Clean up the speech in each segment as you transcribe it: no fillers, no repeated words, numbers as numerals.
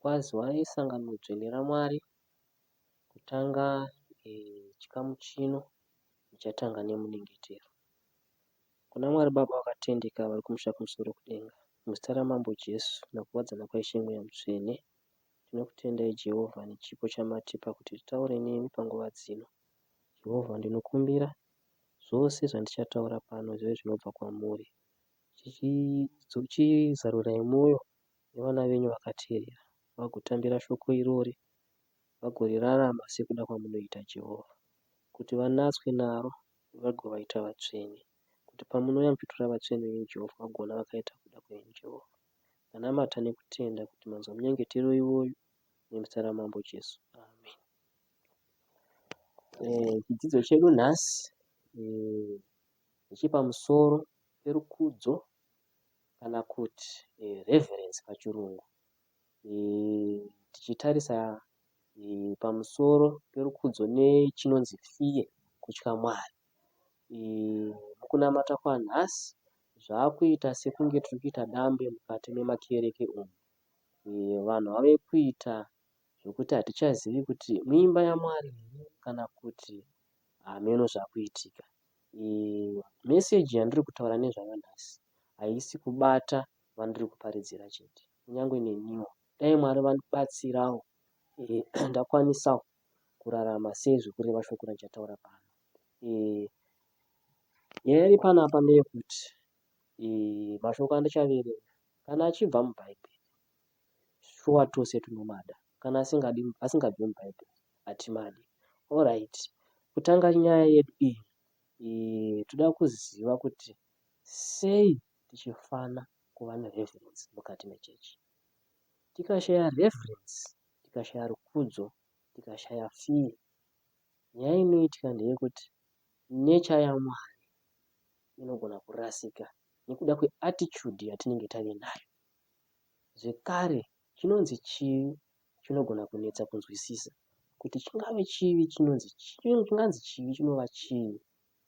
Kwaziwai sangano dzvene raMwari. Kutanga chikamu chino ndichatanga nemunyengetero. Kuna Mwari Baba vakatendeka vari kumusha kumusoro kudenga. Muzita raMambo Jesu nokuwadzana kwaIshe Mweya Mutsvene. Tinokutendai Jehovha nechipo chamatipa kuti titaure nemi panguva dzino. Jehovha ndinokumbira zvose zvandichataura pano zvive zvinobva kwamuri. Chizarurai mwoyo nevana venyu vakateerera vagotambira shoko irori vagorirarama sekuda kwamunoita Jehovha. Kuti vanatswe naro vagovaita vatsvene. Kuti pamunouya muchitora vatsvene venyu Jehovha vagoona vakaita kuda kwenyu Jehovha. Ndanamata nekutenda kuti manzwa munyengetero iwoyu nemuzita raMambo Jesu. Amen. Chidzidzo chedu nhasi ndechepamusoro perukudzo kana kuti reverence pachirungu. Tichitarisa pamusoro perukudzo nechinonzi fear, kutya Mwari. Mukunamata kwanhasi zvakuita sekunge tiri kuita dambe mukati memakereke umu. Vanhu vave kuita zvekuti hatichazivi kuti muimba yaMwari here kana kuti hameno zvakuitika. Meseji yandiri kutaura nezvayo nhasi haisi kubata vandiri kuparidzira chete, kunyange neniwo. Dai Mwari vandibatsirawo ndakwanisawo kurarama sezvikureva shoko randichataura pano. Nyaya iri panapa ndeyekuti mashoko andichaverenga kana achibva muBhaibheri shuwa tose tinomada, kana asingadi asingabvi muBhaibheri hatimadi. Alright, kutanga nyaya yedu iyi toda kuziva kuti sei tichifana kuva nereverence mukati mechechi. Tikashaya reverence, tikashaya rukudzo, tikashaya fear, nyaya inoitika ndeyekuti nature yaMwari inogona kurasika nekuda kweattitude yatinenge tave nayo. Zvekare chinonzi chivi chinogona kunetsa kunzwisisa kuti chingave chivi chinonzi chinganzi chivi chinova chii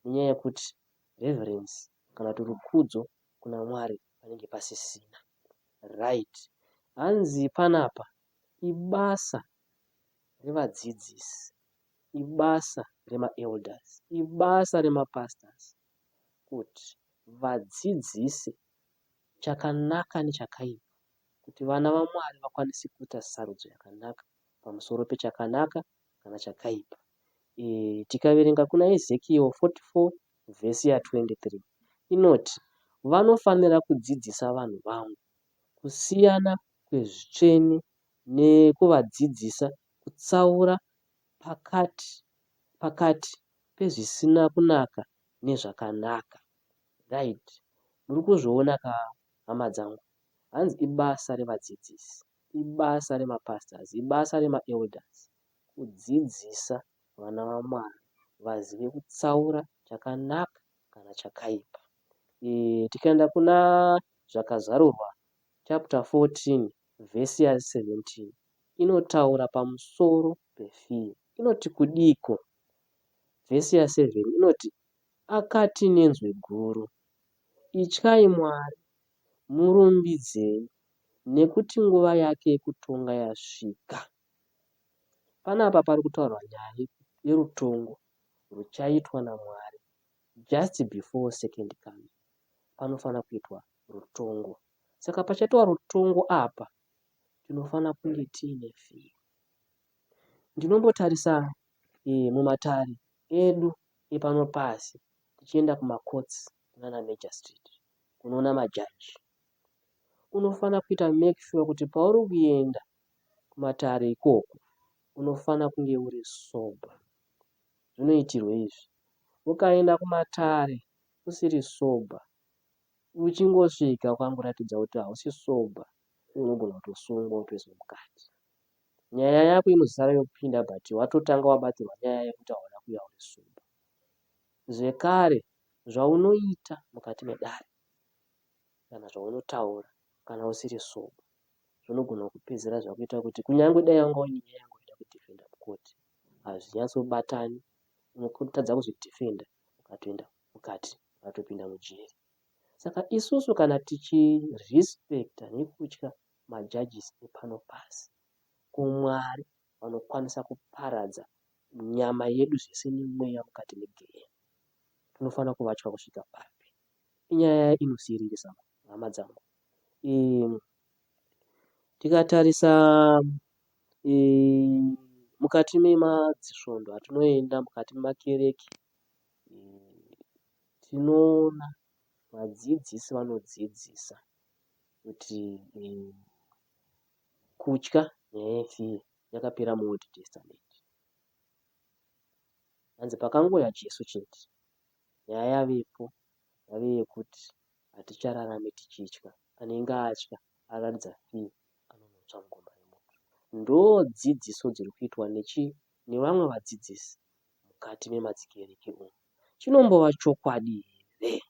nenyaya yekuti reverence kana kuti rukudzo kuna Mwari panenge pasisina. Right. Hanzi panapa ibasa revadzidzisi, ibasa remaelders, ibasa remapastors kuti vadzidzise chakanaka nechakaipa kuti vana vaMwari vakwanise kuita sarudzo yakanaka pamusoro pechakanaka kana chakaipa. Tikaverenga kuna Ezekiel 44 vhesi ya 23 inoti vanofanira kudzidzisa vanhu vangu kusiyana kwezvitsvene nekuvadzidzisa kutsaura pakati pakati pezvisina kunaka nezvakanaka. Right. Muri kuzviona ka hama dzangu. Hanzi ibasa revadzidzisi, ibasa remapastors, ibasa remaelders kudzidzisa vana vaMwari vazive kutsaura chakanaka kana chakaipa. Tikaenda kuna Zvakazarurwa chapter 14 vhesi ya 17 inotaura pamusoro pefear. Inoti kudiiko? Vhesi ya 7 inoti akati nenzwi guru, Ityai Mwari, murumbidzei, nekuti nguva yake yekutonga yasvika. Panapa pari kutaurwa nyaya yerutongo ruchaitwa naMwari just before second coming. Panofanira kuitwa rutongo. Saka pachaitwa rutongo apa tinofanira kunge tiine fear. Ndinombotarisa mumatare edu epano pasi tichienda kumacourts kunana magistrate kunoona majaji. Unofanira kuita make sure kuti pauri kuenda kumatare ikoko unofanira kunge uri sober. Zvinoitirwa izvi. Ukaenda kumatare usiri sober uchingosvika ukangoratidza kuti hausi sober unogona kutosungwa wotoiswa mukati. Nyaya yako inozosara yopinda but watotanga wabatirwa nyaya yekuti hauna kuuya uri sober. Zvekare zvaunoita mukati medare kana zvaunotaura kana usiri sober zvinogona kupedzera zvakuita kuti kunyange dai wanga uine nyaya yanga uchida kudefenda mukoti hazvinyatsobatani unotadza kuzvidefenda ukatoenda mukati ukatopinda mujeri. Saka isusu kana tichirespecta nekutya majudges epano pasi. Ko Mwari vanokwanisa kuparadza nyama yedu zvese nemweya mukati megehena. Tinofanira kuvatya kusvika papi? Inyaya inosiririsa hama dzangu. Tikatarisa mukati memadzisvondo atinoenda mukati memakereke tinoona vadzidzisi vanodzidzisa kuti kutya nyaya yefear yakapera muOld Testament. Hanzi pakangouya Jesu chete nyaya yavepo yave yekuti hatichararame tichitya. Anenge atya aratidza fear anonotsva mugomba remoto. Ndodzidziso dziri kuitwa nechi nevamwe vadzidzisi mukati memadzikereke umu. Chinombova chokwadi here?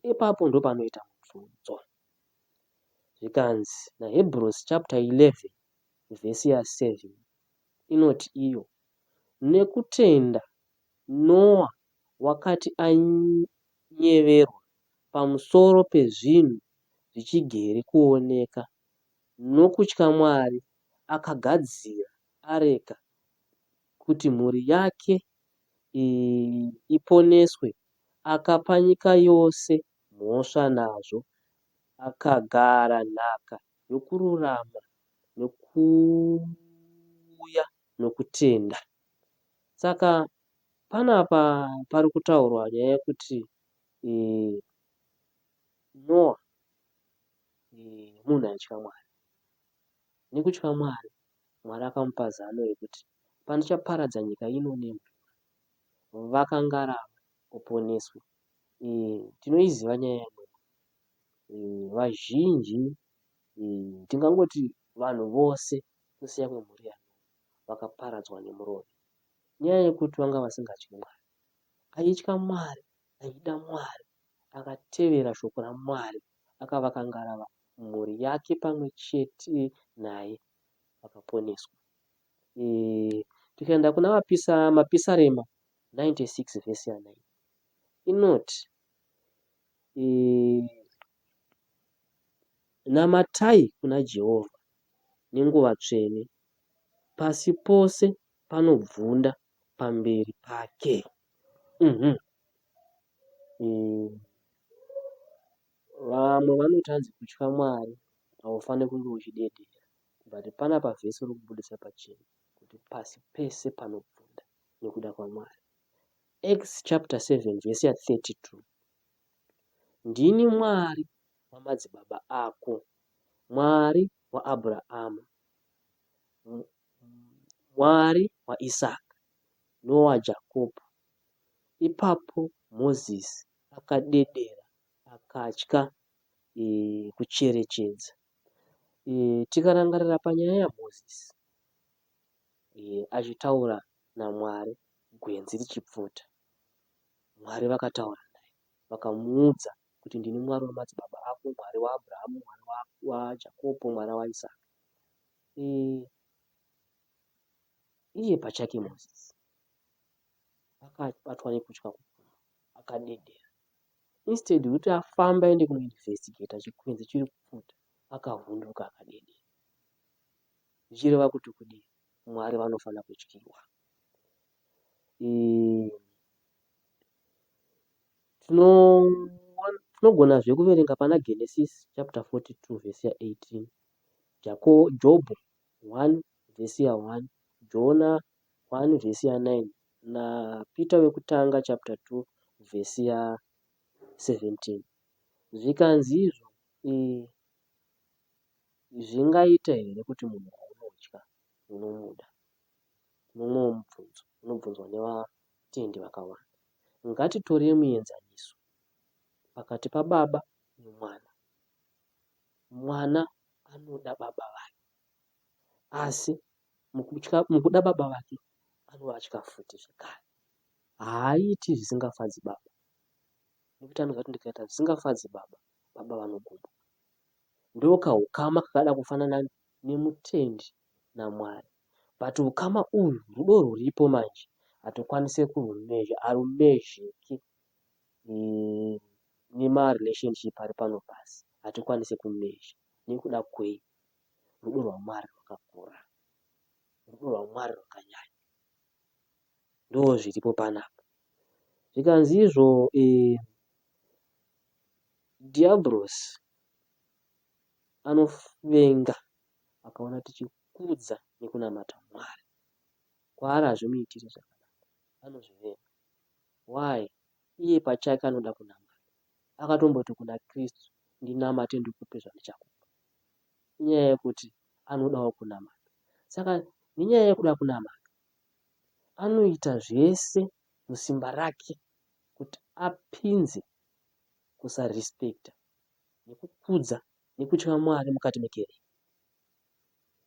Ipapo ndopanoita mubvunzo. Zvikanzi naHebrews chapter 11 vhesi ya 7 inoti iyo, Nekutenda Noa wakati anyeverwa pamusoro pezvinhu zvichigere kuoneka, nokutya Mwari akagadzira areka kuti mhuri yake iponeswe, akapa nyika yose mhosva nazvo, akagara nhaka yokururama nokuuya nokutenda. Saka panapa pari kutaurwa nyaya yekuti Noa munhu aitya Mwari. Nekutya Mwari, Mwari akamupa zano rekuti pandichaparadza nyika ino nemvura, vaka ngarava uponeswe. Tinoiziva nyaya yaNoa. Vazhinji tingangoti vanhu vose kusiya kwemhuri yaNoa vakaparadzwa nemurovi. Nyaya yekuti vanga vasingatyi Mwari. Aitya Mwari, aida Mwari, akatevera shoko raMwari, akavaka ngarava, mhuri yake pamwe chete naye vakaponeswa. Tikaenda kuna mapisa, Mapisarema 96 vhesi ya 9 inoti e, namatai kuna Jehovha nenguva tsvene, pasi pose panobvunda pamberi pake. Mm -hmm. E, vamwe vanoti hanzi kutya Mwari haufaniri kunge uchidedera but panapa vhesi iri kubudisa pachena kuti pasi pese panobvunda nekuda kwaMwari. Acts chapter 7 vhesi ya 32 Ndini Mwari wamadzibaba ako, Mwari waAbrahama, Mwari waIsaka nowaJakobho. Ipapo Mozisi akadedera akatya e, kucherechedza. E, tikarangarira panyaya yaMozisi e, achitaura naMwari gwenzi richipfuta, Mwari vakataura naye vakamuudza kuti ndini Mwari wamadzibaba ako, Mwari waAbrahamu, Mwari waJakobho, Mwari waIsaka. E, iye pachake Mozisi akabatwa nekutya kukuru akadedera. Instead yekuti afambe aende kunoinvestigata chikwenzi chiri kupfuta akavhunduka akadedera. Zvichireva kuti kudii? Mwari vanofanira kutyiwa. Tinogonazve kuverenga pana Genesis chapter 42 vhesi ya 18, Jobho 1 vhesi ya 1, Jona 1 vhesi ya 9 naPeter wekutanga chapter 2 vhesi ya 17. Zvikanzi izvo zvingaita here kuti munhu waunotya unomuda? Mumwewo mubvunzo unobvunzwa nevatendi vakawanda. Ngatitorei muenzaniso pakati pababa nemwana. Mwana anoda baba vake asi mukutya, mukuda baba vake anovatya futi zvekare. Haaiti zvisingafadzi baba nekuti anoziva kuti ndikaita zvisingafadzi baba, baba vanogumbuka. Ndokahukama kakada kufanana nemutendi naMwari but hukama uhu rudo rwuripo manje hatikwanise kurwumezha harumezheki nemarelationship ari pano pasi hatikwanise kumezha nekuda kwei rudo rwaMwari rwakakura. Rudo rwaMwari rwakanyanya. Ndozviripo panapa. Zvikanzi izvo eh, Diabrosi anovenga akaona tichikudza nekunamata Mwari. Kwaari hazvimuitiri zvakanaka. Anozvivenga. Why? Iye pachake anoda kunamata. Akatomboti kuna Kristu, ndinamate ndikupe zvandichakupa. Inyaya yekuti anodawo kunamata. Saka nenyaya yekuda kunamata, anoita zvese musimba rake kuti apinze kusarespecta nekukudza nekutya Mwari mukati mekereke.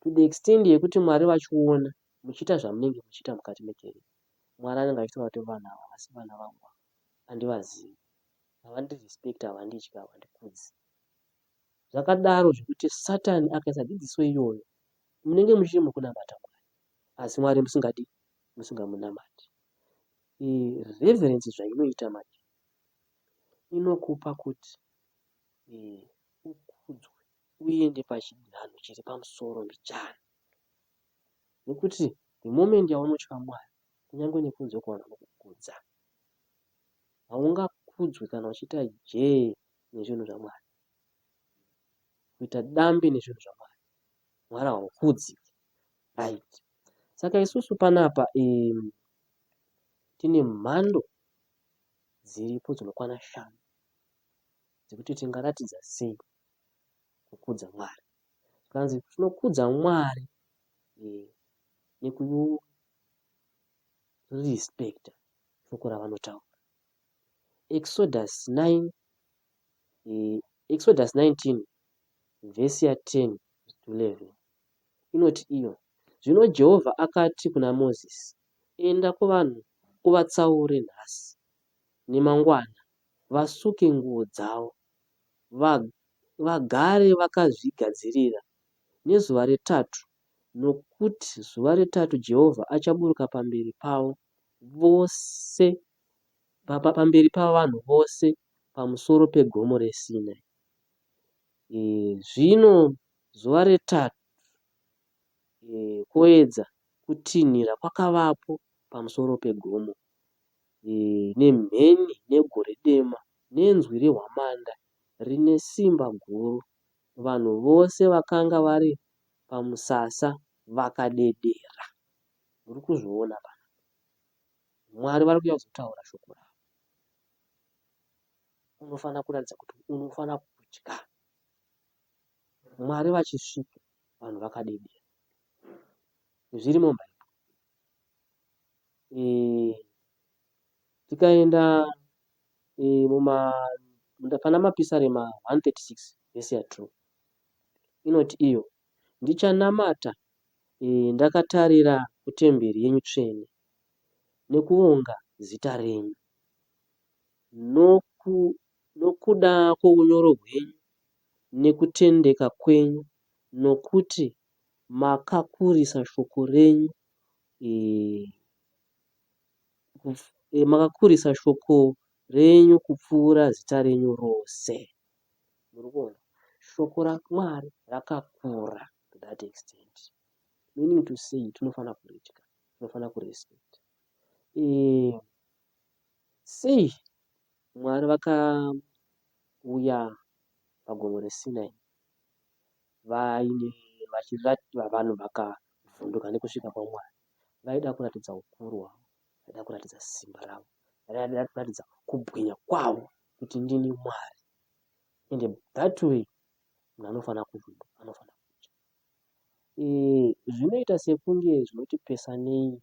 To the extent yekuti Mwari vachiona muchiita zvamunenge muchiita mukati mekereke, Mwari anenge achitaura kuti vanhu ava havasi vana vangu ava, handivazivi, havandirespecti, havandityi, havandikudzi. Zvakadaro zvekuti Satani akaisa dzidziso iyoyo, munenge muchiri mukunamata Mwari, asi Mwari musingadi, musingamunamati. Reverence zvainoita manje, inokupa kuti ukudzwe uende pachinhanho chiri pamusoro mbichana. Nekuti the moment yaunotya Mwari, kunyange nekunze uko vanhu vanokukudza. Haungakudzwi kana uchiita jee nezvinhu zvaMwari, kuita dambe nezvinhu zvaMwari. Mwari haukudzi. Right. Saka isusu panapa um, tine mhando dziripo dzinokwana shanu dzekuti tingaratidza sei kukudza Mwari. Zvikanzi tinokudza Mwari eh, nekurespecta shoko ravanotaura. Exodus 9 eh, Exodus 19 vhesi ya 10 to 11 inoti iyo, Zvino Jehovha akati kuna Mozisi, Enda kuvanhu uvatsaure nhasi nemangwana, vasuke nguo dzavo, vagare vakazvigadzirira nezuva retatu, nokuti zuva retatu Jehovha achaburuka pamberi pavo vose, pamberi pavanhu vose pamusoro pegomo reSinai. Zvino zuva retatu kwoedza kutinhira kwakavapo pamusoro pegomo, nemheni negore dema nenzwi rehwamanda rine simba guru, vanhu vose vakanga vari pamusasa vakadedera. Muri kuzviona panapa? Mwari vari kuuya kuzotaura shoko ravo. Unofanira kuratidza kuti unofanira kutya. Mwari vachisvika vanhu vakadedera. Zvirimo muBhaibheri. E, tikaenda e, muma pana mapisarema 136 vhesi ya 2 inoti iyo ndichanamata e, ndakatarira kutemberi yenyu tsvene nekuonga zita renyu noku, nokuda kwounyoro hwenyu nekutendeka kwenyu nokuti makakurisa shoko renyu e, makakurisa shoko renyu kupfuura zita renyu rose. Muri kuona? Shoko raMwari rakakura to that extent. Meaning to say tinofanira kuritya, tinofanira kurespect. E, sei Mwari vakauya pagomo reSinai vaine vanhu vakavhunduka nekusvika kwaMwari. Vaida kuratidza ukuru hwavo, vaida kuratidza simba ravo, vaida kuratidza kubwinya kwavo kuti ndini Mwari. Ende that way munhu anofanira kuvhunduka, anofanira kutya. E, zvinoita sekunge zvinoti pesanei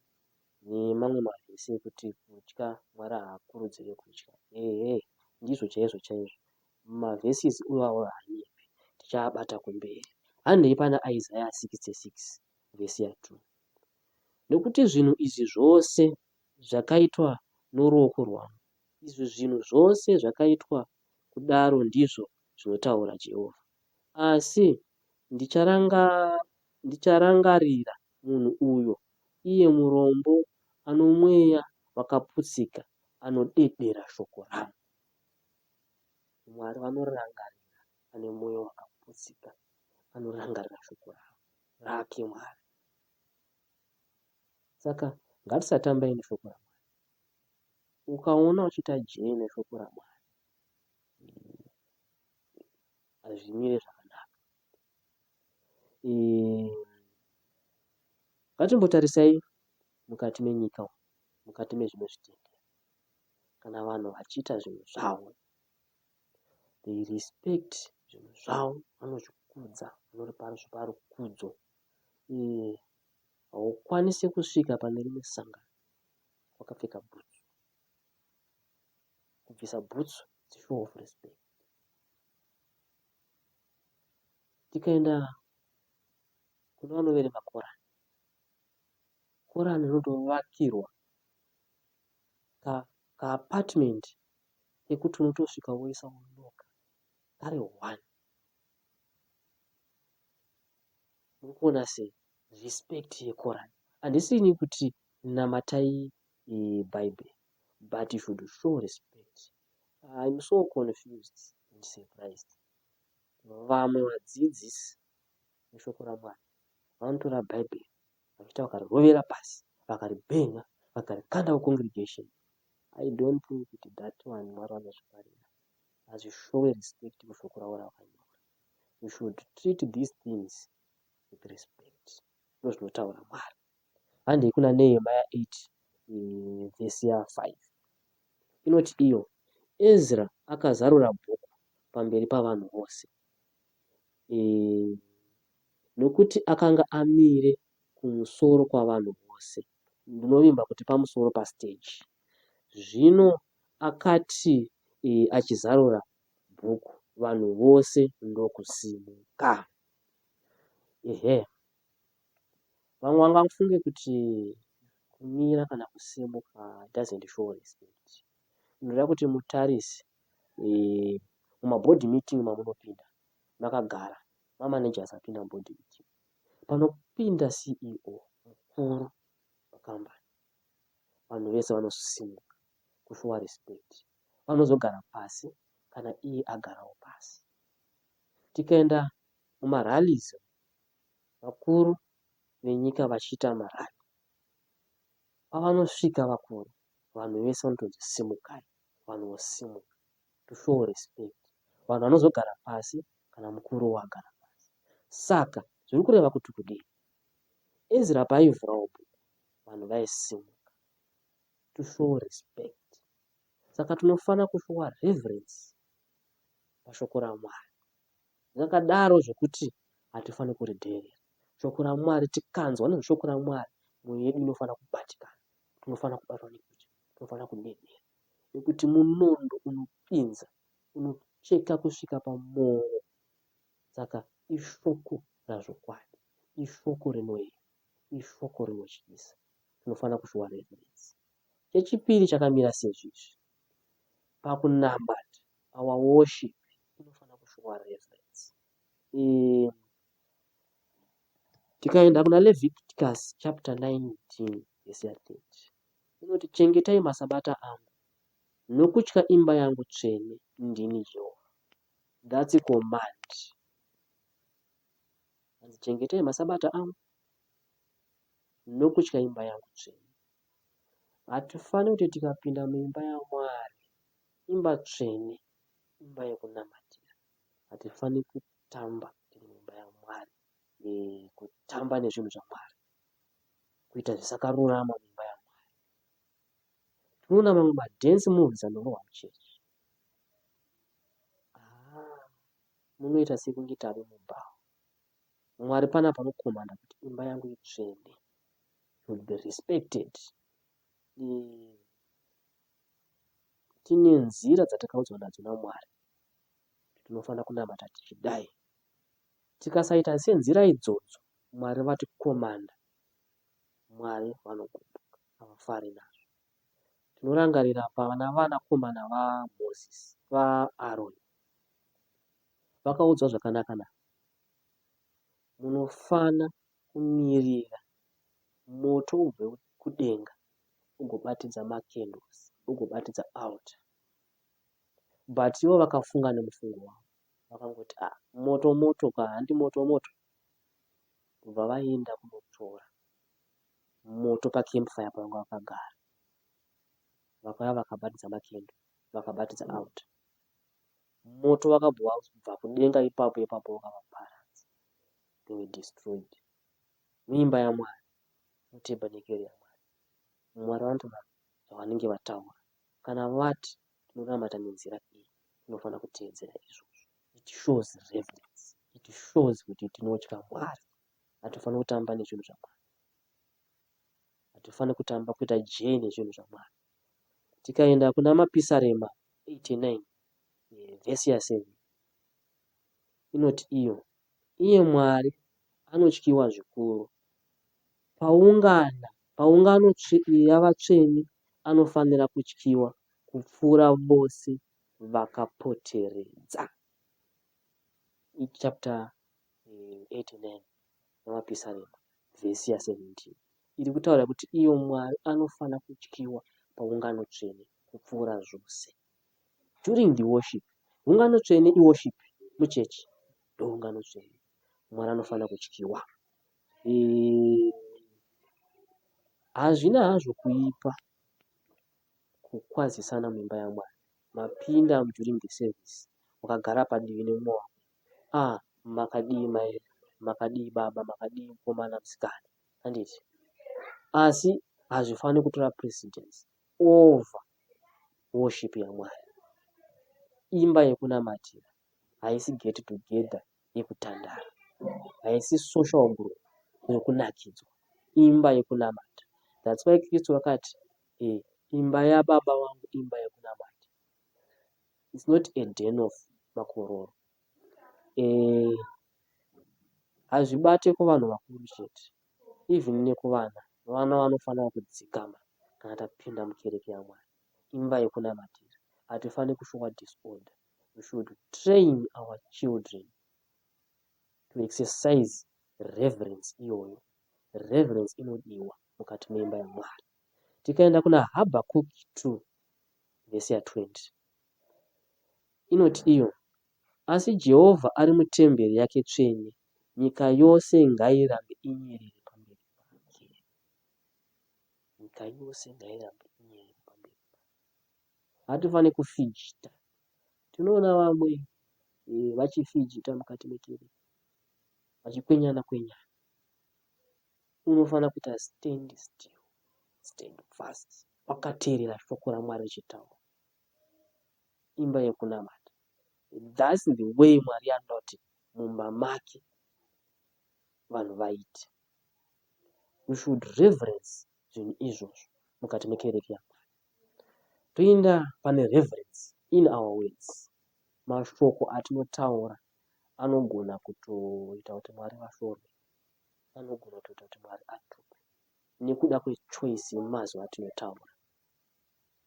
nemamwe mavhesi ekuti kutya Mwari haakurudzire kutya. Ehe, ndizvo chaizvo chaizvo. Mavhesisi iwawo haanyepi, tichaabata kumberi. Handei pana Isaiah 66 vhesi ya 2. Nokuti zvinhu izvi zvose zvakaitwa noruoko rwangu, izvi zvinhu zvose zvakaitwa kudaro ndizvo zvinotaura Jehovha. Asi ndicharanga, ndicharangarira munhu uyo, iye murombo anomweya wakaputsika, anodedera shoko rangu. Mwari vanorangarira ane mwoyo wakaputsika, anorangarira shoko ravo, rake Mwari. Saka ngatisatambai neshoko raMwari. Ukaona uchiita jee neshoko raMwari hazvimire zvakanaka. Ngatimbotarisai mukati menyika umu, mukati mezvimwe zvitendero. Kana vanhu vachiita zvinhu zvavo, they respect zvinhu zvavo, vanozvikudza, vanoripa rukudzo. Haukwanise kusvika pane rimwe sangano wakapfeka bhutsu. Kubvisa bhutsu it's a show of respect. Tikaenda kune vanoverenga Korani, Korani rinotovakirwa kaapartment kekuti unotosvika woisa wonoka kari one. Muri kuona sei respect yeKorani? Handisi ini kuti namatai Bhaibheri but you should show respect. I'm so confused and surprised. Vamwe vadzidzisi veshoko raMwari vanotora Bhaibheri vachiita vakarirovera pasi vakaribhen'a vakarikanda kucongregation. I don't think kuti that one Mwari vanozvifarira. Hazvishowe respect kushoko ravo ravakanyora. You should treat these things with respect. Ndozvinotaura Mwari. Handei kuna Nehemiah 8 vhesi ya 5 inoti iyo Ezra akazarura bhuku pamberi pavanhu vose e, nokuti akanga amire kumusoro kwavanhu vose. Ndinovimba kuti pamusoro pastage. Zvino akati e, achizarura bhuku vanhu vose ndokusimuka. Ehe. Vamwe vangafunge kuti kumira kana kusimuka doesn't show respect. Ndinoda kuti mutarise mumaboard meeting mamunopinda makagara mamanagers apinda muboard meeting. Panopinda CEO mukuru wekambani vanhu vese vanosimuka kushowa respect. Vanozogara pasi kana iye agarawo pasi. Tikaenda mumarallies vakuru venyika vachiita marally pavanosvika vakuru vanhu vese vanotonzi simukai vanhu vosimuka to show respect vanhu vanozogara pasi kana mukuru wagara pasi saka zviri kureva kuti kudii Ezra paaivhurawo bhuku vanhu vaisimuka to show respect saka tinofanira kushowa reverence pashoko raMwari Zvakadaro zvekuti hatifaniri kuridheerera. Shoko raMwari, tikanzwa nezveshoko raMwari, mwoyo yedu inofanira kubatikana. Tinofanira kubatwa nekutya. Tinofanira kudedera. Nekuti munondo unopinza, unocheka kusvika pamwoyo. Saka ishoko razvokwadi. Ishoko rinoyera. Ishoko rinotyisa. Tinofanira kushuwa reverence. Chechipiri chakamira sezvizvi. Pakunamata, our worship inofanira kushowa reverence. E, tikaenda kuna Leviticus chapter 19 verse ya 30 inoti chengetai masabata angu nokutya imba yangu tsvene ndini Jehovha. That's a command. Hanzi chengetai masabata angu nokutya imba yangu tsvene. Hatifaniri kuti tikapinda muimba yaMwari Imba tsvene imba yekunamatira. Hatifaniri kutamba tiri mumba yaMwari, kutamba nezvinhu zvaMwari, kuita zvisakarurama mumba yaMwari. Tinoona mamwe madance moves anorohwa muchechi. Ah, munoita sekunge tave mubhawa. Mwari panapa anokomanda kuti imba yangu itsvene should be respected. Tine nzira dzatakaudzwa nadzo naMwari kuti tinofanira kunamata tichidai. Tikasaita senzira idzodzo, Mwari vatikomanda, Mwari vanogumbuka, havafari nazvo. Tinorangarira pana vanakomana vaMozisi, vaAroni, vakaudzwa zvakanaka na munofana kumirira moto ubve kudenga ugobatidza macandles ugobatidza altar but ivo vakafunga nemufungo wavo vakangoti ah moto moto ka handi moto moto kubva vaenda kunotora moto pacampfire pavanga vakagara. Vakauya vakabatidza makendo vakabatidza altar. Moto wakabva wabva kudenga ipapo ipapo wakavaparadza. They were destroyed. Muimba yaMwari, mutebhanekeri yaMwari. Mwari vanotaura zvavanenge vataura. Kana vati tinonamata nenzira iyi, tinofanira kuteedzera izvozvo. It shows reverence. It shows kuti tinotya Mwari. Hatifaniri kutamba nezvinhu zvaMwari. Hatifaniri kutamba kuita jee nezvinhu zvaMwari. Tikaenda kuna Mapisarema 89 vhesi ya 7 inoti iyo, Iye Mwari anotyiwa zvikuru. Paungana, paungano yavatsvene anofanira kutyiwa kupfuura vose vakapoteredza. Chapter 89 yaMapisarema vhesi ya 17 iri kutaura kuti iyo Mwari anofanira kutyiwa paungano tsvene kupfuura zvose. During the worship, ungano tsvene iworship muchechi ndoungano tsvene. Mwari anofanira kutyiwa. Hazvina hazvo kuipa kukwazisana muimba yaMwari. Mapinda during the service wakagara padivi nemumwe wako ah makadii mai makadii baba makadii mukomana musikana handiti asi hazvifaniri kutora precedence over worship yaMwari. Imba yekunamatira haisi get together yekutandara, haisi social group yekunakidzwa, imba yekunamata. That's why Kristu akati eh, imba yababa vangu imba yekunamata. It's not a den of makororo. Eh, hazvibate kuvanhu vakuru chete, even nekuvana. Vana vanofanira kudzikama kana tapinda mukereke yaMwari, imba yekunamatira. Hatifaniri kushowa disorder. We should train our children to exercise reverence iyoyo. Reverence inodiwa mukati meimba yaMwari. Tikaenda kuna Habakkuk 2 vhesi ya 20 inoti iyo, Asi Jehovha ari mutemberi yake tsvene, nyika yose ngairambe inyerere pamberi pake. Nyika yose ngairambe inyerere pamberi pake. Hatifaniri kufijita. Tinoona vamwe eh, vachifijita mukati mekereke vachikwenyana kwenyana. Unofanira kuita stand still, stand fast, wakateerera shoko raMwari richitaura. Imba yekunamata. That's the way Mwari anoda kuti mumba make vanhu vaite. We should reverence zvinhu izvozvo mukati mekereke yaMwari. Toenda pane reverence in our words. Mashoko atinotaura anogona kutoita kuti Mwari vashorwe, anogona kutoita kuti Mwari atukwe nekuda kwechoice yemazwi atinotaura.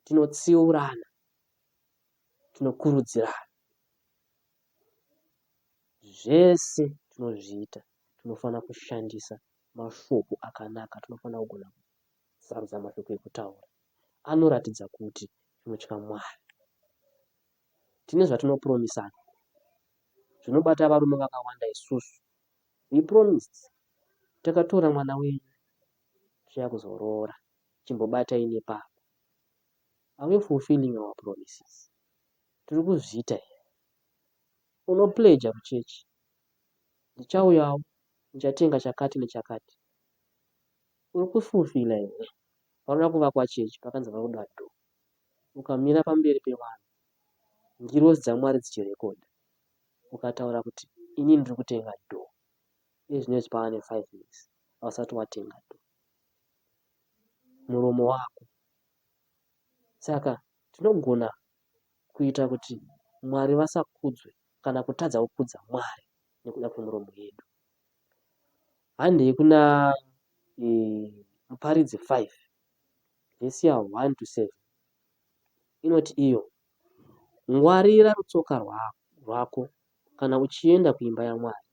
Tinotsiurana, tinokurudzirana, zvese tinozviita tinofanira kushandisa mashoko akanaka, tinofanira kugona kusarudza mashoko ekutaura anoratidza kuti tinotya Mwari. Tine zvatinopromisana zvinobata varume vakawanda isusu. We promised takatora mwana wenyu tichiya kuzoroora chimbobatai nepapa. Are we fulfilling our promises? Tiri kuzviita here? Unopledger kuchechi ndichauyawo ndichatenga chakati nechakati. Uri kufulfilla here? Panoda kuvakwa chechi pakanzi panoda door. Ukamira pamberi pevanhu ngirozi dzaMwari dzichirekodha ukataura kuti inini ndiri kutenga door. Iye zvinezvi pava ne 5 weeks hausati watenga door. Muromo wako. Saka tinogona kuita kuti Mwari vasakudzwe kana kutadza kukudza Mwari nekuda kwemiromo yedu. Handei kuna e, Muparidzi 5 vhesi ya 1 to 7 inoti iyo, ngwarira rutsoka rwako kana uchienda kuimba yaMwari,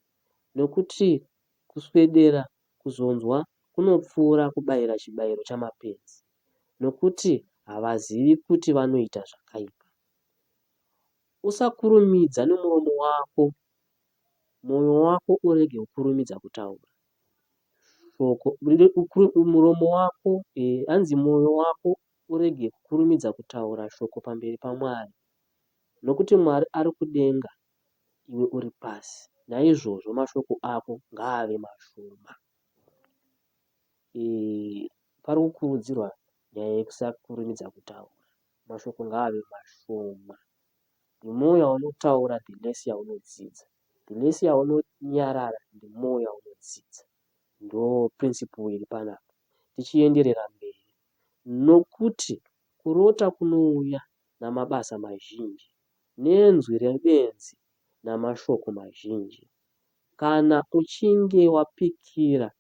nokuti kuswedera kuzonzwa kunopfuura kubayira chibayiro chamapenzi, nokuti havazivi kuti vanoita zvakaipa. Usakurumidza nomuromo wako, mwoyo wako urege kukurumidza kutaura. Shoko muromo wako hanzi mwoyo wako urege kukurumidza kutaura shoko pamberi paMwari, nokuti Mwari ari kudenga iwe uri pasi, naizvozvo mashoko ako ngaave mashoma. Pari kukurudzirwa nyaya yekusakurumidza kutaura, mashoko ngaave mashoma. The more yaunotaura the less yaunodzidza, the less yaunonyarara the more yaunodzidza. Ndo principle iri panapa. Tichienderera mberi, nokuti kurota kunouya namabasa mazhinji, nenzwi rebenzi namashoko mazhinji. Kana uchinge wapikira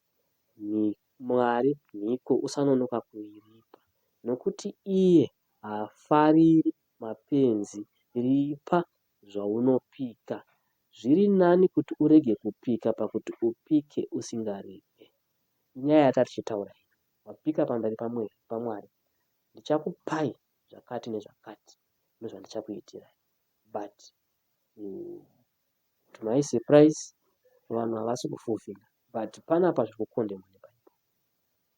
Mwari mhiko usanonoka kuiripa, nokuti iye haafariri mapenzi. Ripa zvaunopika. Zviri nani kuti urege kupika pakuti upike usingaripe. Inyaya yatatichitaura iyi. Wapika pamberi paMwari, ndichakupai zvakati nezvakati ndozvandichakuitirai but to my surprise vanhu havasi kufulfilla but panapa zviri kukondemwa nebible.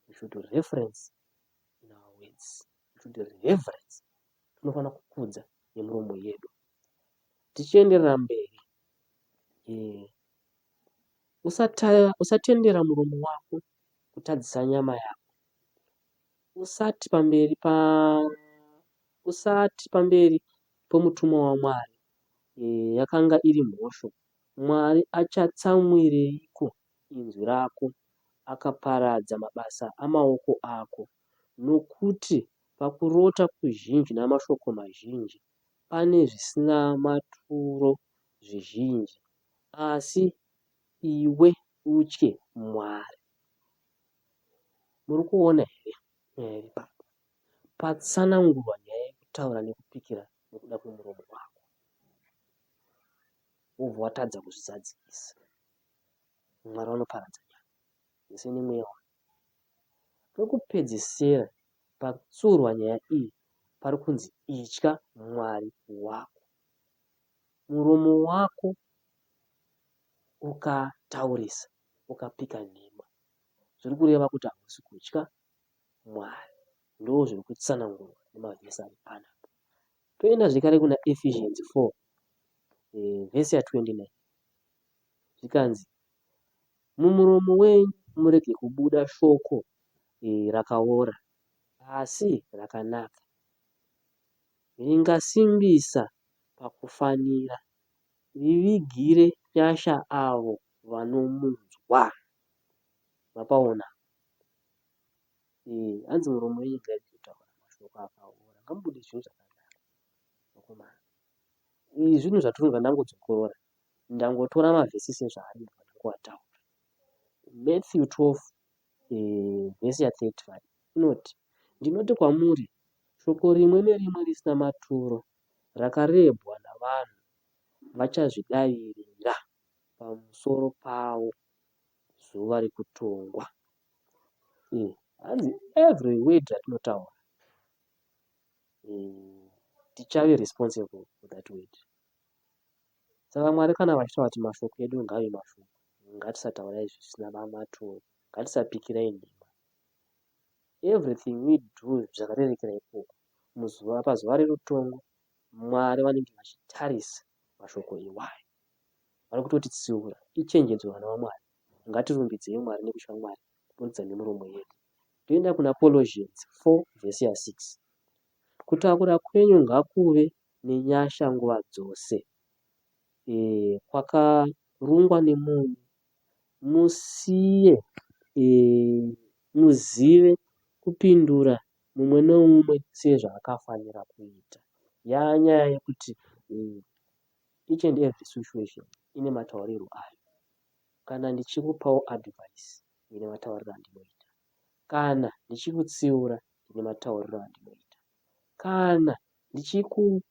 We should reference in our words, we should reverence, tinofanira kukudza nemiromo yedu. Tichienderera mberi, usatendera muromo wako kutadzisa nyama yako. Usati pamberi pa usati pamberi pomutumwa waMwari yakanga iri mhosho. Mwari achatsamwireiko inzwi rako akaparadza mabasa amaoko ako? Nokuti pakurota kuzhinji namashoko mazhinji pane zvisina maturo zvizhinji, asi iwe utye Mwari. Muri kuona here nyaya iri papa? Patsanangurwa nyaya yekutaura nekupikira nekuda kwemuromo wako. Wobva watadza kuzvizadzikisa. Mwari vanoparadza nyama yese nemweya wayo. Pekupedzisira patsurwa nyaya iyi pari kunzi itya Mwari wako. Muromo wako ukataurisa ukapika nhema zviri kureva kuti hausi kutya Mwari. Ndozviri kutsanangurwa nemavhesi ari panapa. Toenda zvekare kuna Ephesians 4 vhesi ya 29 zvikanzi mumuromo wenyu murege kubuda shoko rakaora asi rakanaka ringasimbisa pakufanira rivigire nyasha avo vanomunzwa. Mapaona? Hanzi muromo wenyu ngairege kutaura mashoko akaora ngamubude zvinhu zvakanaka vakomana. Izvi zvinhu zvatinonzwa ndangodzokorora ndangotora mavhesi sezvaari ndobva ndangoataura. Matthew 12 vhesi ya 35 inoti ndinoti kwamuri shoko rimwe nerimwe risina maturo rakarebwa navanhu vachazvidavirira pamusoro pavo zuva rekutongwa. Hanzi every word ratinotaura tichave responsible for that word. Saka Mwari kana vachitaura kuti mashoko edu ngave mashoma, ngatisataurai zvisina maturo, ngatisapikirai nhema. Everything we do zvakarerekera ikoko. Muzuva pazuva rerutongo Mwari vanenge vachitarisa mashoko iwayo. Vari kutotitsiura. Ichenjedzo vana vaMwari. Ngatirumbidzei Mwari nekutya Mwari kuburikidza nemiromo yedu. Toenda kuna Colossians 4 vhesi ya 6. Kutaura kwenyu ngakuve nenyasha nguva dzose, kwakarungwa nemunyu, musiye muzive kupindura mumwe neumwe sezvaakafanira kuita. Yanyaya yekuti each and every situation ine mataurirwo ayo. Kana ndichikupawo advice ndine matauriro andinoita. Kana ndichikutsiura ndine matauriro andinoita. Kana ndichikupa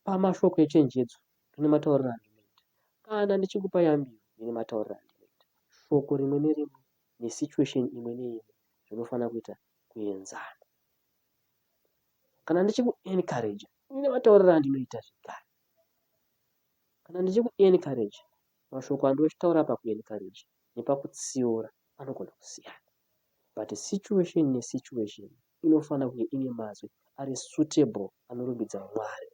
mashoko echenjedzo ndine matauriro andinoita. Kana ndichikupa yambiro ndine matauriro andinoita. Shoko rimwe nerimwe nesituation imwe neimwe zvinofanira kuita kuenzana. Kana ndichikuencourager ndine matauriro andinoita zvekare. Kana ndichikuencourager mashoko andinotaura pakuencourager. nepakutsiura anogona kusiyana. But situation nesituation inofanira kunge ine mazwi ari suitable anorumbidza Mwari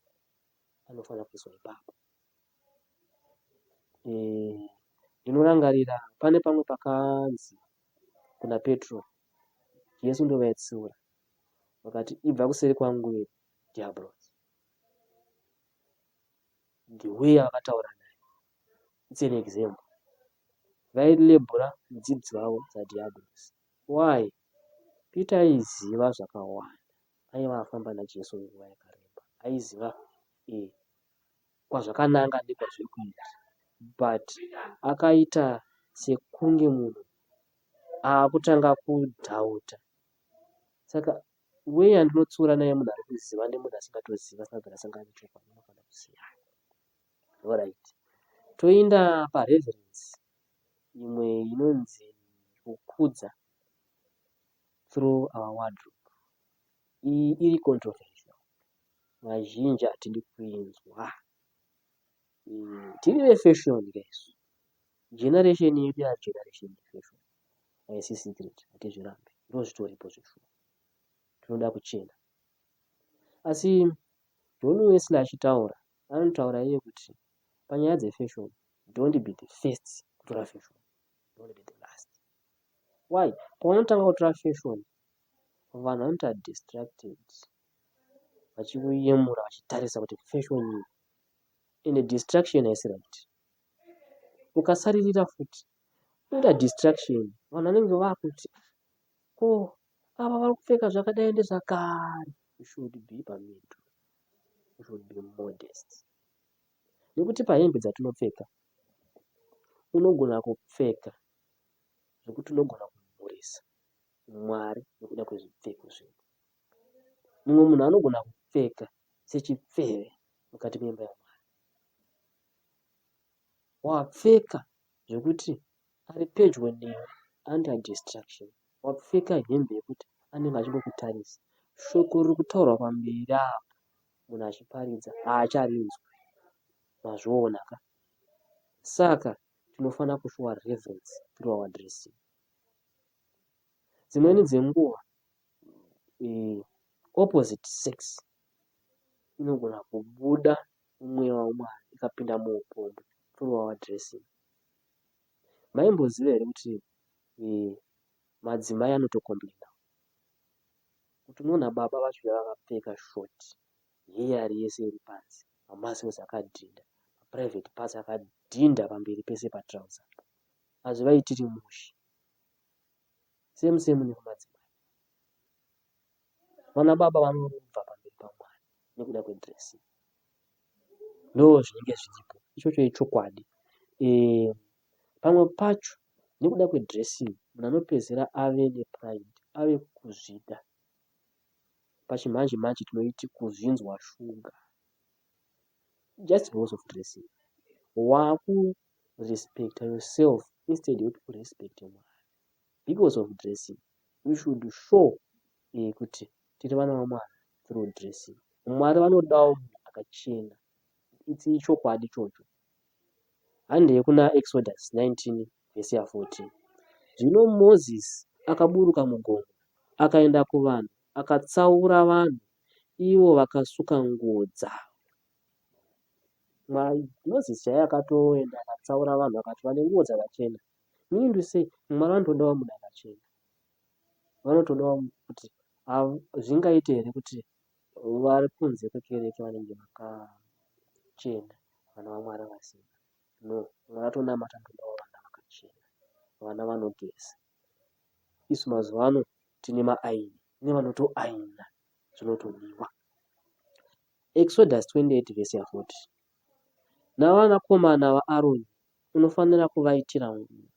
anofanira kuiswa ipapo. Eh, ndinorangarira pane pamwe pakanzi kuna Petro, Jesu ndovaitsiura vakati ibva kuseri kwangu iwe diablos. The way avakataura naye it's an example. Vailebhura mudzidzi wavo sadiablos. Why? Peter aiziva zvakawanda. Aiva afamba naJesu nguva yakareba. Aiziva eh, kwazvakananga nekwazviri kuenda but akaita sekunge munhu akutanga kudhauta saka way yandinotsiura naye munhu ari kuziva nemunhu asingatoziva asina kubvira asangana nechokwadi unofanira kusiyana. Alright, toinda pareverence imwe inonzi kukudza through our wardrobe. Iyi iri controversial vazhinji hatidi kuinzwa. Tiri vefashion ka isu. Generation yedu yaa generation yefashion. Haisi secret hatizvirambe ndozvitoripo zveshuwa. Tinoda kuchena. Asi John Wesley achitaura anotaura iye kuti panyaya dzefashion don't be the first kutora fashion. Don't be the last. Why? Paunotanga kutora fashion vanhu vanoita distracted vachikuyemura vachitarisa kuti fashion iyi ende distraction haisi right. Ukasaririra futi unoita distraction vanhu vanenge vakuti ko ava vari kupfeka zvakadai ndezvakare. You should be pamiddle. You should be modest. Nekuti pahembe dzatinopfeka unogona kupfeka zvekuti unogona kumhurisa Mwari nekuda kwezvipfeko zvedu. Mumwe munhu anogona kupfeka sechipfeve mukati memba yaMwari. Wapfeka zvekuti ari pedyo newe under distraction. Wapfeka hembe yekuti anenge achingokutarisa. Shoko riri kutaurwa pamberi apo munhu achiparidza haacharinzwi. Mazviona ka? Saka tinofanira kushowa reverence through our dressing. Dzimweni dzenguva eh, opposite sex inogona kubuda mumweya waMwari ikapinda muupombwe through our dressing. Maimboziva here kuti eh, madzimai anotocomplaina kuti unoona baba vacho vakapfeka short heyari yese iri panze mamuscles akadhinda maprivate parts akadhinda pamberi pese patrouser hazvivaitiri mushe same same nekumadzimai vana baba vanorobva pamberi pamwari nekuda kwedressing ndo zvinenge zviripo ichocho ichokwadi e, pamwe pacho nekuda kwedressing munhu anopedzera ave nepride ave kuzvida pachimanje manje tinoiti kuzvinzwa shuga just because of dressing waku respecta yourself instead yekuti urespecte Mwari because of dressing you should show eh, kuti tiri vana vaMwari through dressing Mwari vanodawo munhu akachena it's ichokwadi ichocho handei kuna Exodus 19 vhesi ya 14 zvino Moses akaburuka mugomo akaenda kuvanhu akatsaura vanhu ivo vakasuka nguo dzavo Moses chaiye akatoenda akatsaura vanhu akati vane nguo dzakachena. Meaning to say Mwari vanotodawo munhu akachena. Vanotodawo kuti zvingaite here kuti vari kunze kwekereke vanenge vakachena vana vaMwari vasina. No, Mwari atonamata anotodawo vana vakachena, vana vanogeza. Isu mazuva ano tine maaini nevanotoaina zvinotodiwa. Exodus 28 vhesi ya 40 Navanakomana vaAroni unofanira kuvaitira nguo,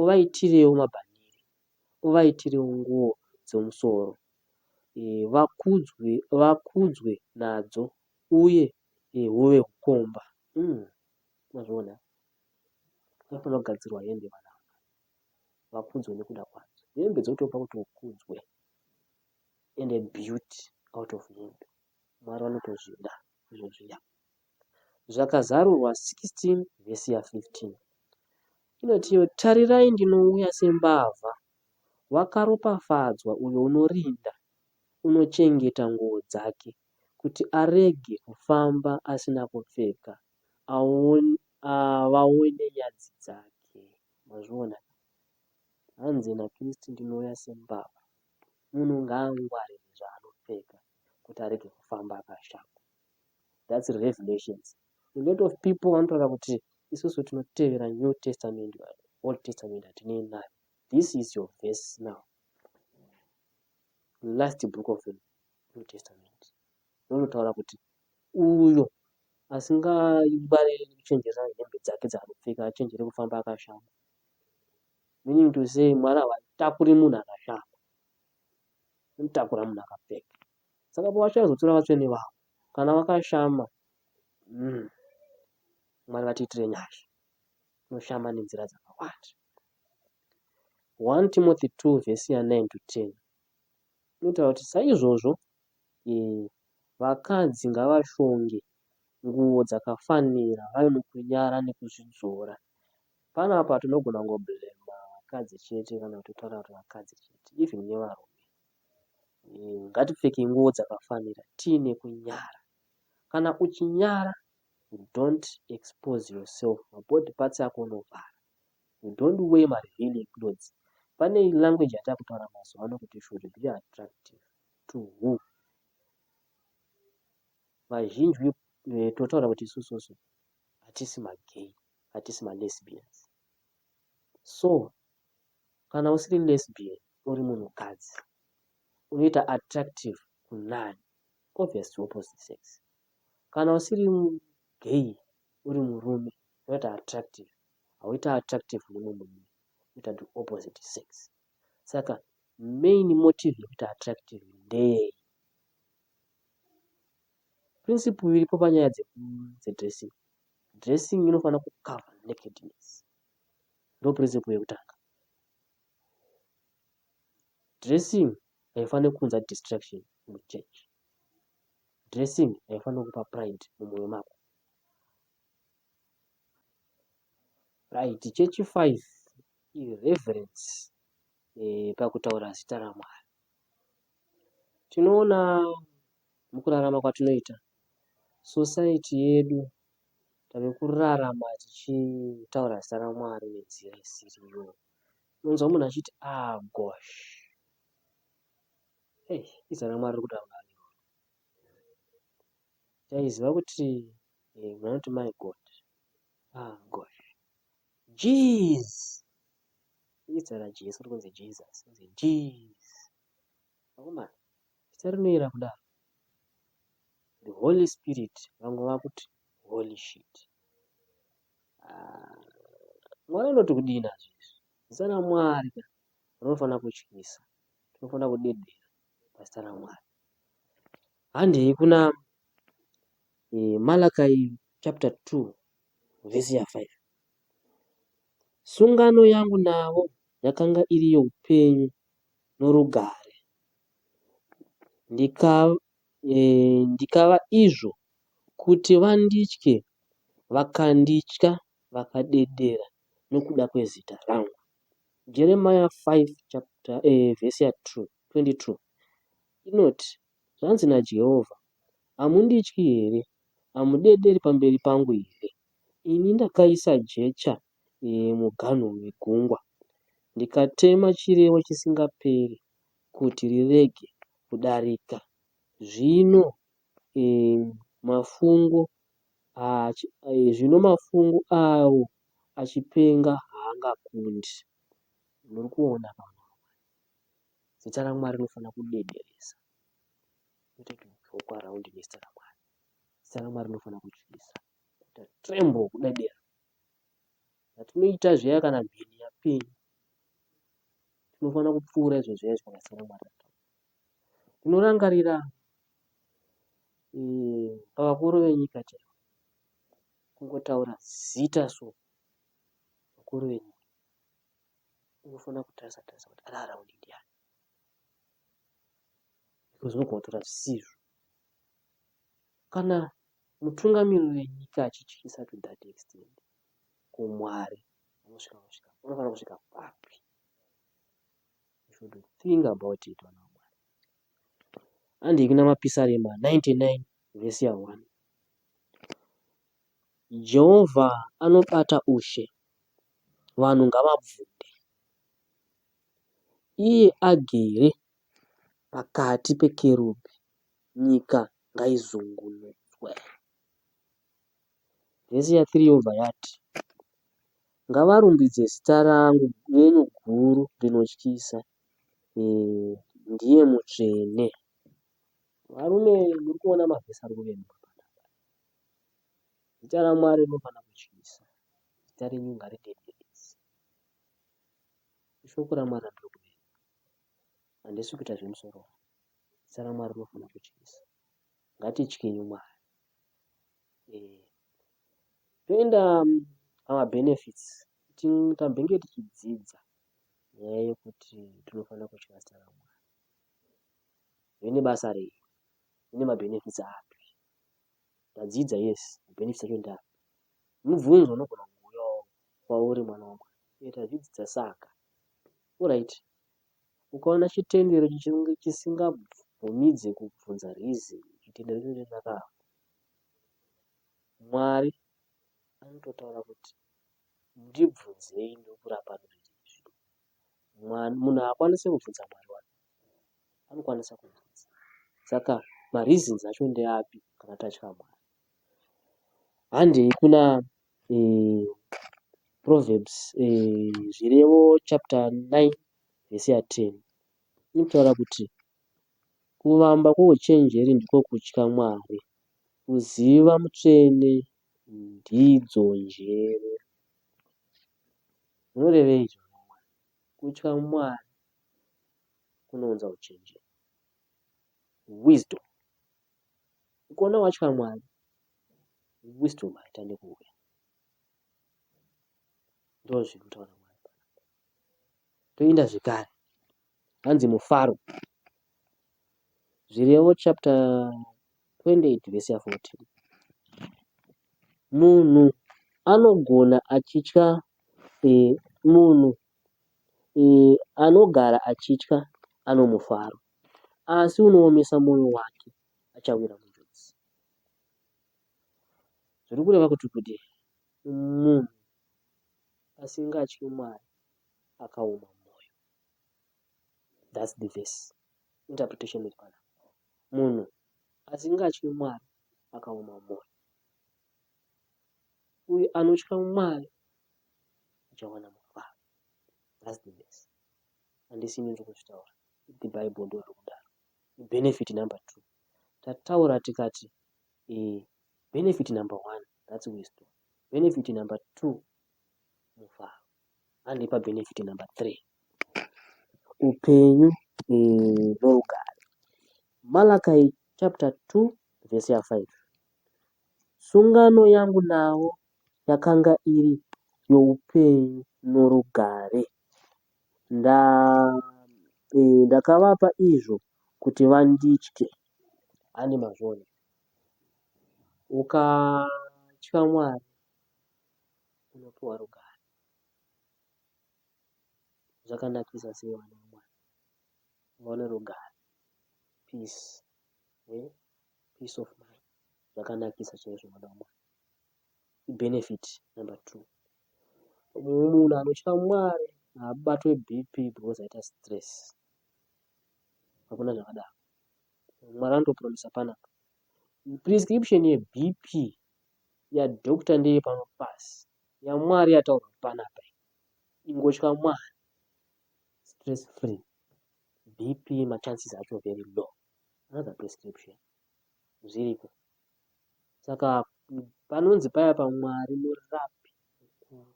uvaitirewo mabhanhire, uvaitirewo nguo dzomusoro, vakudzwe, vakudzwe nadzo uye huve hukomba. Mazviona? Vanofanira kugadzirwa hembe vana ava, vakudzwe nekuda kwadzo. Hembe dzotopa kuti ukudzwe and a beauty out of hembe. Mwari vanotozvida izvo zviya. Zvakazarurwa 16 vhesi ya 15. Inoti iyo, Tarirai ndinouya sembavha, wakaropafadzwa uyo unorinda, unochengeta nguo dzake, kuti arege kufamba asina kupfeka, vaone nyadzi dzake. Mazviona? Hanzi naKristu ndinouya sembavha. Munhu ngaangwarire zvaanopfeka kuti arege kufamba akashama. That's Revelations. A lot of people vanotaura kuti isusu tinotevera New Testament, Old Testament hatinei nayo. This is your verse now. Last book of the New Testament. Rinotaura kuti uyo asingangwariri kuchenjerera hembe dzake dzaanopfeka achenjere kufamba akashama. Meaning to say Mwari havatakuri munhu akashama. Vanotakura munhu akapfeka. Saka pavachazotora vatsvene vavo kana vakashama Mwari vatiitire nyasha. Tinoshama nenzira dzakawanda. 1 Timothy 2 vhesi ya 9 to 10 inotaura kuti saizvozvo e, vakadzi ngavashonge nguo dzakafanira vave nokunyara nekuzvidzora. Panapa tinogona kungoblema vakadzi chete kana kuti totaura kuti vakadzi chete even nevarume. E, ngatipfekei nguo dzakafanira tiine kunyara. Kana uchinyara don't expose yourself mabody parts ako unovhara. You don't wear marevealing clothes. Pane language yatakutaura mazuva ano kuti should be attractive to who? Vazhinji eh, totaura kuti isususu hatisi magay, hatisi malesbians. So kana usiri lesbian uri munhukadzi unoita attractive kunani? Obviously opposite sex. Kana usiri gay uri murume unoita attractive hauita attractive mumwe murume unoita the opposite sex. Saka main motive yekuita attractive ndeyei? Principle iripo panyaya dzedressing. Dressing inofanira kucover nakedness. Ndo principle yekutanga. Dressing haifaniri kuunza distraction muchurch. Dressing haifaniri kupa pride mumwoyo mako. Right, chechi 5 ireverence e, pakutaura zita raMwari. Tinoona mukurarama kwatinoita society yedu tave kurarama tichitaura zita raMwari nenzira isiriyo. Unonzwa munhu achiti ah gosh, hey, izita raMwari riri kuda kudaro. Taiziva kuti eh, munhu anoti my God, ah gosh, jeez, izita raJesu riri kunzi Jesus, kunzi jeez. Vakomana, zita rinoera kudaro. The Holy Spirit vamwe vakuti holy shit. Ah, Mwari anoti kudii nazvo izvi? Zita raMwari ka rinofanira kutyisa. Tinofanira kudedera pazita raMwari. Handei kuna eh, Malachi chapter 2 vhesi ya 5. Sungano yangu navo yakanga iri youpenyu norugare, ndikava, eh, ndikava izvo kuti vanditye, vakanditya vakadedera nokuda kwezita rangu. Jeremiah 5 chapter, eh, vhesi ya 2, 22 inoti zvanzi naJehovha, hamundityi here? Hamudederi pamberi pangu here? Ini ndakaisa jecha e, muganhu wegungwa, ndikatema chirevo chisingaperi kuti rirege kudarika. Zvino e, mafungu e, zvino mafungu awo achipenga haangakundi. Muri kuona pano zita raMwari rinofanira kudederesa kwete to joke around nezita raMwari. Zita raMwari rinofanira kutyisa, kuita tremble, kudedera. Zvatinoita zviya kana mheni yapenya, tinofanira kupfuura izvo zviya izvo kana zita raMwari rataura. Ndinorangarira eh, pavakuru venyika chaivo kungotaura zita so vakuru venyika unofanira kutarisa tarisa kuti ari around ndiani because unogona kutora zvisizvo kana mutungamiri wenyika achityisa to that extent ko Mwari Unosvika kusvika unofanira kusvika papi? You should think about it vana vaMwari. Handei kuna Mapisarema 99 vhesi ya 1. Jehovha anobata ushe, vanhu ngavabvunde. Iye agere pakati pekerubhi, nyika ngaizungunutswe. Vhesi ya 3 yobva yati, Ngavarumbidze zita rangu renyu guru rinotyisa, ndiye mutsvene. Varume muri kuona mavhesi ari kuverengwa panapa. Zita raMwari rinofanira kutyisa. Zita renyu ngaridenderese. Ishoko raMwari randiri kuverenga. Handisi kuita zvemusoro wangu. Zita raMwari rinofanira kutyisa. Ngatityei Mwari. Eh, toenda pamabenefits. Tambenge tichidzidza nyaya yekuti tinofanira kutya zita raMwari. Zvine basa rei? Zvine mabenefits api? Tadzidza yes, mabenefits acho ndeapi? Mubvunzo unogona kuuyawo kwauri mwana waMwari. Eh, tazvidzidza saka. Alright. Ukaona chitendero chisingabvumidze kubvunza reason, chitendero ichocho chakafa. Mwari anototaura kuti ndibvunzei ndokurapa izvi. Munhu haakwanise kubvunza Mwari wake, anokwanisa kubvunza. Saka mareasons acho ndeapi kana tatya Mwari? Handei kuna eh, Proverbs eh, Zvirevo chapter 9 vhesi ya 10 inotaura kuti kuvamba kwouchenjeri ndiko kutya Mwari, kuziva Mutsvene ndidzo njere. Zvinorevei izvo? Kutya Mwari kunounza uchenjeri, wisdom. Ukaona watya Mwari, wisdom haitani kuuya. Ndozviri kutaura Mwari panapa. Toenda zvekare, hanzi mufaro. Zvirevo chapter 28 verse ya 14. Munhu anogona achitya e, munhu e, anogara achitya anomufaro, asi unoomesa mwoyo wake achawira munjodzi. Zviri kureva kuti kudii? Munhu asingatyi Mwari akaoma mwoyo. That's the verse. Interpretation iri panapa. Munhu asingatyi Mwari akaoma mwoyo. Uyo anotya Mwari achawana mufaro. That's the verse. Handisi ini ndiri kuzvitaura. The Bible ndo riri kudaro. Benefit number two. Tataura tikati eh, benefit number one, that's wisdom. Benefit number two, mufaro. Andipa benefit number three, upenyu eh, norugare. Malachi chapter 2 verse ya 5. Sungano yangu navo yakanga iri youpenyu norugare. Nda, e, ndakavapa izvo kuti vanditye. Ane mazviona. Ukatya Mwari unopiwa rugare. Zvakanakisa sei vana vaMwari kuva nerugare, peace, eh? Peace of mind. Zvakanakisa chaizvo vana vaMwari. Benefit number two. Munhu anotya Mwari haabatwe BP because aita stress. Hakuna zvakadaro. Mwari anotopromisa panapa. Prescription yeBP yadoctor ndeye pano pasi. YaMwari yataurwa panapa. Ingotya Mwari. Stress free. BP machances acho very low. Another prescription. Zviriko. Saka panonzi paya paMwari murapi mukuru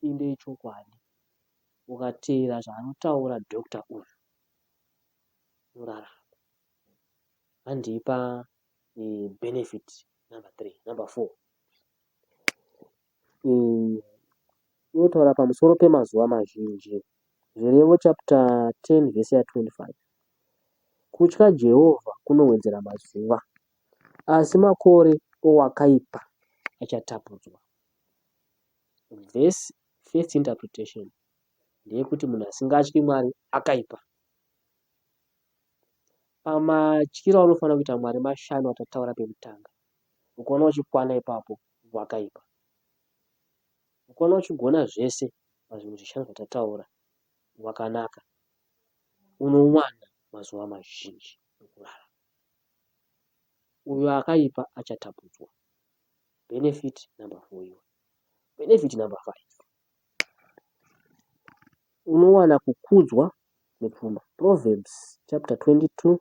inde ichokwadi. Ukateera zvaanotaura doctor uyu unorarama. Andipa eh, benefit number 3, number 4. Eh, inotaura pamusoro pemazuva mazhinji. Zvirevo chapter 10 verse ya 25. Kutya Jehovha kunowedzera mazuva. Asi makore owakaipa achatapudzwa. Verse First interpretation ndeyekuti munhu asingatyi Mwari akaipa. Pamatyiro aunofanira kuita Mwari mashanu atataura pekutanga, ukaona uchikwana ipapo wakaipa. Ukaona uchigona zvese pazvinhu zvishanu zvatataura wakanaka, unowana mazuva mazhinji ekurarama. Uyo akaipa achatapudzwa. Benefit number 4 iyoyo. Benefit number 5. Unowana kukudzwa nepfuma. Proverbs chapter 22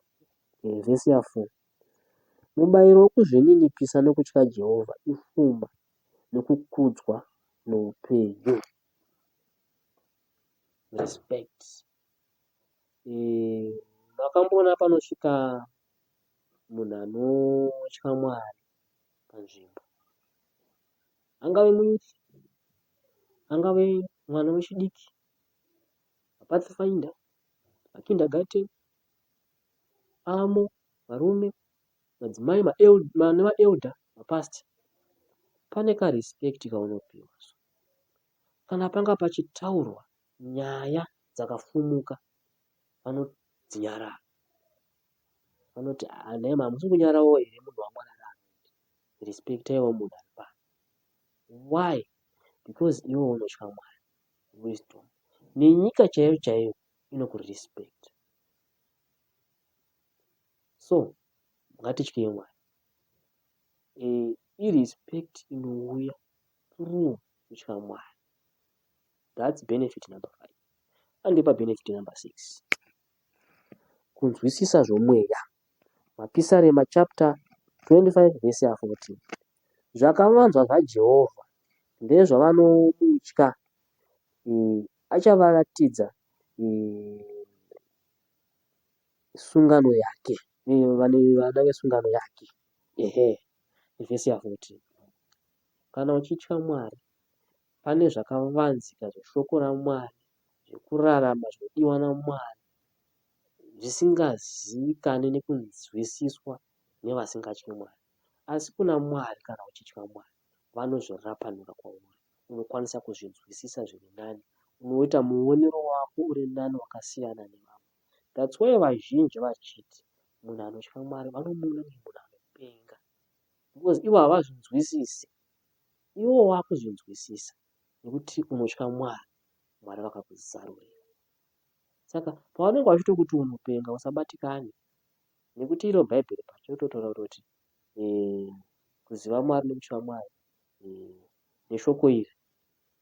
verse ya 4. Mubayiro wokuzvininipisa nokutya Jehovha ifuma nokukudzwa noupenyu. Respect. E, makamboona panosvika munhu anotya Mwari panzvimbo, angave muyouth, angave mwana wechidiki, mapathfinder, makindergarten, amo, varume, madzimai, nemaelder, mapastor, pane karespect kaunopiwa so. Kana panga pachitaurwa nyaya dzakafumuka vanodzinyarara vanoti ah, nhai hamusi kunyarawo here munhu waMwari ari ano respectaiwo munhu ari pano why because iwe unotya Mwari wisdom nenyika chaiyo chaiyo inokurespect so ngatityei Mwari e, irespect inouya through kutya Mwari that's benefit number 5 andipa benefit number 6 kunzwisisa zvomweya Mapisarema chapter 25 verse ya 14 zvakavanzwa zvaJehovha ndezvavanomutya e, achavaratidza e, sungano yake vana vesungano yake ehe vhesi ya 14 kana uchitya Mwari pane zvakavanzika zveshoko raMwari zvekurarama zvinodiwa naMwari zvisingazivikanwi nekunzwisiswa nevasingatyi Mwari. Asi kuna Mwari kana uchitya Mwari vanozvirapanura kwauri unokwanisa kuzvinzwisisa zviri nani unoita muonero wako uri nani wakasiyana nevamwe. That's why vazhinji vachiti munhu anotya Mwari vanomuona kunge munhu anopenga because ivo havazvinzwisisi. Iwe wakuzvinzwisisa nekuti unotya Mwari, Mwari vakakuzarurira. Saka pavanenge vachitokuti unopenga usabatikane nekuti iro bhaibheri pacho rinototaura kutoti eh, kuziva Mwari nekutya Mwari eh, neshoko iri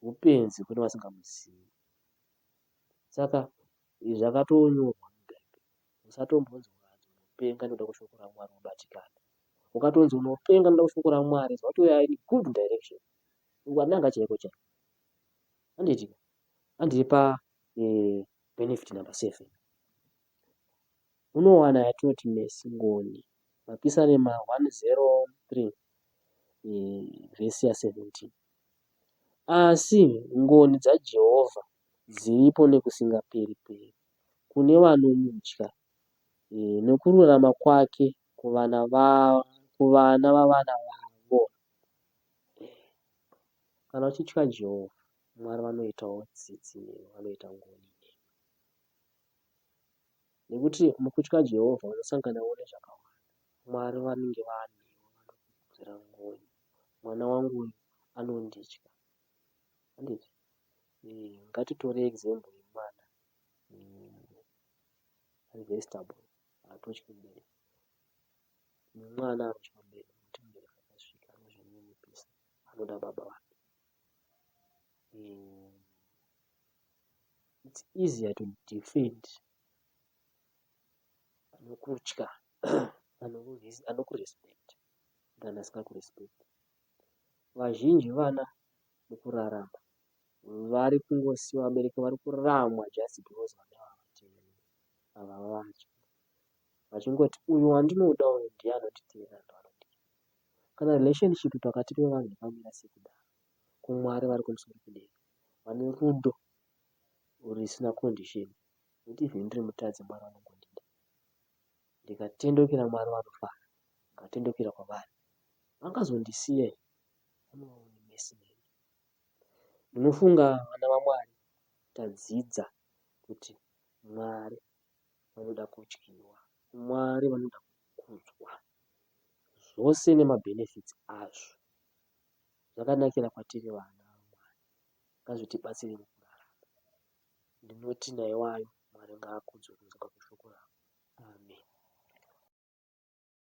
upenzi kune vasingamuzivi. Saka zvakatonyorwa mubhaibheri usatombonzi ukanzi unopenga nekuda kweshoko raMwari wobatikana. Ukatonzi unopenga nekuda kweshoko raMwari ziva kuti you are in good direction. Wananga chaiko chaiko. Handiti handiri pa eh, benefit number 7. Unowana yatinoti mercy ngoni. Mapisarema 103 eh, vhesi ya 17. Asi ngoni dzaJehovha dziripo nekusingaperi-peri kune vanomutya, eh, nokururama kwake kuvana kuvana vavana vavo. Kana uchitya Jehovha, Mwari vanoitawo tsitsi newe, vanoita ngoni newe. Nekuti mukutya Jehovha unosanganawo nezvakawanda. Mwari vanenge vanewe vanokunzwira ngoni. Mwana wangu uyu anonditya. Handiti? Eh, ngatitore example yemwana ari very stubborn, haatotyi mubereki. Nemwana anotya mubereki nekuti mubereki akasvika anozvininipisa, anoda baba vake. Eh, it's easier to defend anokutya anokurespect than asingakurespect. Vazhinji vana mukurarama vari kungosiwa vabereki vari kuramwa just because vana havateereri havavatyi vachingoti uyu wandinoda uyu ndiye anonditeerera ndoanondida. Kana relationship pakati pevanhu yakamira sekudaro kuMwari vari kumusoro kudenga vane rudo risina condition nekuti even ndiri mutadzi Mwari vanongondida. Ndikatendekera Mwari vanofara, ndikatendekera kwavari vangazondisiya here? Vanovawo nemercy neni. Ndinofunga vana vaMwari tadzidza kuti Mwari vanoda kutyiwa, Mwari vanoda kukudzwa zvose nemabenefits azvo zvakanakira kwatiri vana vaMwari ngazvitibatsire mukurarama. Ndinoti naiwayo Mwari ngaakudzwe kunzwa kweshoko ravo. Amen.